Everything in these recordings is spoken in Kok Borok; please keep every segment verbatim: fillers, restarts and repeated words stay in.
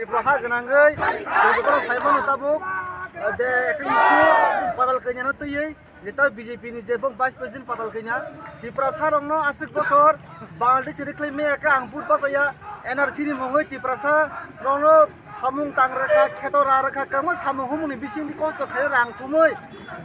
Tripura ha gwnangwi, Tripura saimano tabuk, je ekta issue Patal Kanya no twiwi, je ta B J P ni je bong Vice President Patal Kanya, Tiprasa rokno aswk bosor Bangladesh ni khlai maya khe ang vote bachaya, N R C ni mungwi Tiprasa rokno samung tang rwkha, kheto ra rwkha, kwbangma samung humung ni bisingtwi kosto khaio rang thumwi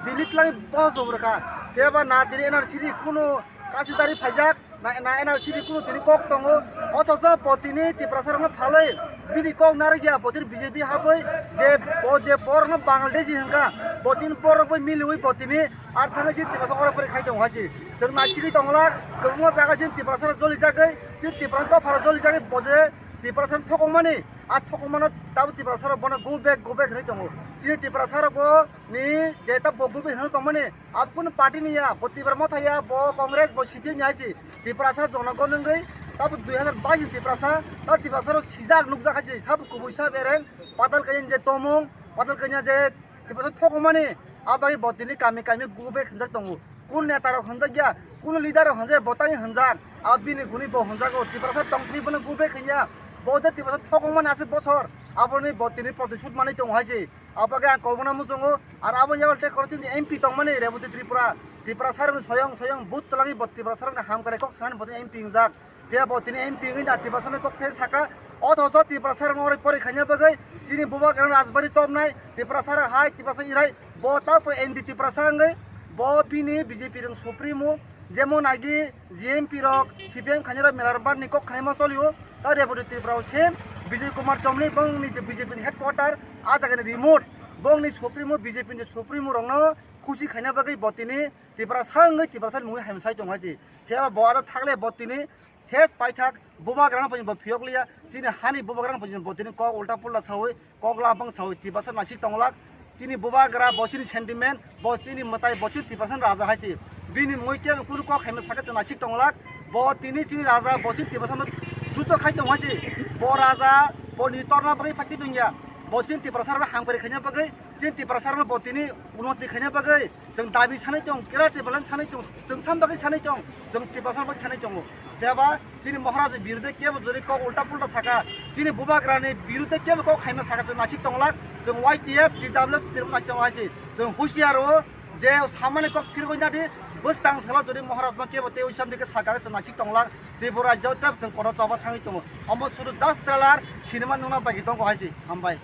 Delhi twlangwi pohor chum rwkha. Phiya ba na tini N R C ni kunu kasidari phaijak, na, na N R C ni kunu tini kok tongo, othocho bo tini Tiprasa rokno phalwi bini kok narwkya, bo tini B J P habwi je bo je borokno Bangladeshi hwnkha, bo tini borok bai miliwi bo tini ar thangwi chini Tiprasa oro pore khai tongo hai se. Chwng naisigwi tonglak, kwbangma jaga chini Tiprasa rok jolijagwi, chini Tiprasa dophar rok jolijagwi bo je Tiprasa rok thokongmani, a thokongmano tabuk Tiprasa rok bono go back, go back hinwi tongo. Chini Tiprasa rok bo ni je ta bo go back hinwi tongmani, abo kunu party ni ya, bo Tipra Motha ya, bo Congress, bo C P M ni hai se. Tiprasa jonogon wngwi tabuk dui hazar bais ni Tiprasa, ta Tiprasa rok sijak nukjak hai se, sabo kubui sabo ereng, Patal Kanya je tomung, Patal Kanya je Tiprasa thokongmani, a bagwi bo tini kami kami go back hinjak tongo. Kun neta rok hinjak ya, kun leader rok hinjak ya, bo tangwi hinjak. A bini guni bo hinjago, Tiprasa tongthwi bono go back hinya. Bo je Tiprasa thokongmani aswk bosor, aboni bo tini protishud manwi tongo hai se. Abo khe ang kokno muchungo, ar abo yago tei khoroksa chini M P tongmani Reboti Tripura, Tiprasa rokni soyong soyong but twlangwi bo Tiprasa rokni hamkrai kok sanani bo tini M P wngjak. Phiya bo tini M P wngwi na Tiprasa rokni kok thai saka, othocho Tiprasa rokno oro pori khaina bagwi chini bubagra rajbari chopnai, Tiprasa rok hai, Tiprasa irai, bo ta pore N D Tiprasa wngwi bo bini B J P rok supremo, jemon agi G M P rok, C P M khainai rok Melarbar ni kok khainaima cholio, ta Reboti Tripura o se Bijoy Kumar Chomni bongni je B J P ni headquarter, a jaga ni remote, bongni supremo, B J P ni supremo rokno khusi khaina bagwi bo tini Tiprasa wngwi Tiprasa ni mungwi hamya sai tongo hai se. Phiya bo aro thagle bo tini ses paithak bubagra no bo phiyok liya, chini hani bubagra no bo tini kok ulta pulta sawi, kok labang sawi Tiprasa naisik tonglak. Chini bubagra bo chini sentiment, bo chini mwtai, bo chini Tiprasa ni raja hai se. Bini mui kebo kunu kok haino sakhe chwng naisik tonglak. Bo tini chini raja, bo chini Tiprasa no juto khai tong hai se. Bo raja, bo ni torna bagwi phakti tongya. Bo chini Tiprasa rok hamkari khaina bagwi, chini Tiprasa rok bo tini unoti khaina bagwi. Chwng dabi sanai tong, kera Tiprasa sanai tong, chwng sam bagwi sanai tong, chwng Tiprasa bagwi sanai tongo. Phiya ba chini Maharaj ni birude kebo jori kok ulta pulta saka, chini bubagra ni birude kebo kok khaima saka chwng naisik tonglak, chwng Y T F, T W F, Tripura naisik tonglak hai se. Chwng husiar o je samani kok phirgwi nadi, bwskang salo jori Maharaj no kebo tei uisam dike saka chwng naisik tonglak, Tripura rajyo tei chwng kono choba thangwi tongo. Omo suru das trailer cinema nungna bagwi tongo hai se. Hambai.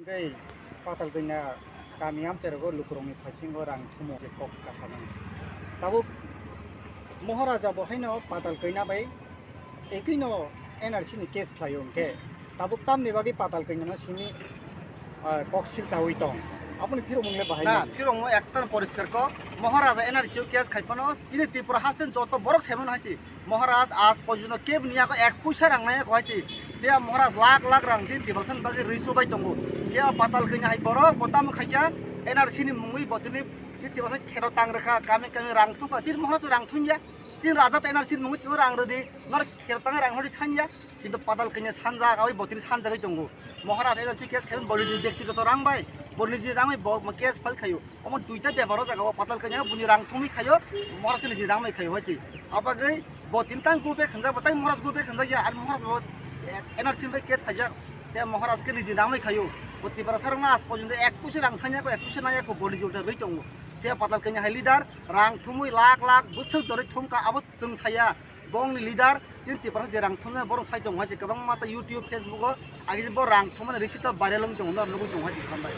Tei Patal Kanya kami amchai rogo lukurokni saisingo rang thumo je kok kasamani. Tabuk Moharaja bo haino Patal Kanya bai ekino N R C ni case khlaio hwnkhe tabuk tamni bagwi Patal Kanya no simi, ah, kok silchawi tong. Aboni phirokmung le bahai Na, nang. Phirokmung ekta poriskar kok. Moharaja N R C o case khai phano chini Tripura haste joto borok semano hai se. Maharaj aaj porjonto kebo ni yago ek puisa rang nai yago hai se. Phiya Maharaj lakh lakh rang chini Tiprasa ni bagwi rwi chubai tongo. Phiya Patal Kanya hai borok bo tamo khaikha N R C ni mungwi bo tini chini Tiprasa kheno tang rwkha, kami kami rang thungkha. Chini Maharaj rang thungya. Chini raja ta N R C ni mungwi chini rang rwdi. Nor kheno tangwi rang hori sanya. Kintu Patal Kanya sanja awi bo tini sanjagwi tongo. Maharaj N R C case khaimani bo niji byaktigoto rang bai. Bo niji rang bai bo case file khaio. Omo duita bepar o jaga o Patal Kanya buni rang thumwi khaio, Maharaj khe niji rang bai khaio hai se. Abagwi bo tini tang go back khanjak, bo tai Maharaj go back khanjak ya, ar Maharaj bo N R C bai case khaijak, tei Maharaj khe niji rang bai khaio. Bo Tiprasa rok no aaj porjonto ek puisa rang sanya ko, ek puisa naya ko, bo niji ulta rwi tongo. Tei Patal Kanya hai leader rang thumwi lakh lakh bwswk jorwi thumkha, abo chwng saya. Bongni leader, chini Tiprasa je rang thumnai borok sai tongo hai se kwbangma ta YouTube, Facebook o, agi je bo rang thumani receipt ta viral wng tongo, nw nugwi tongo hai se hambai.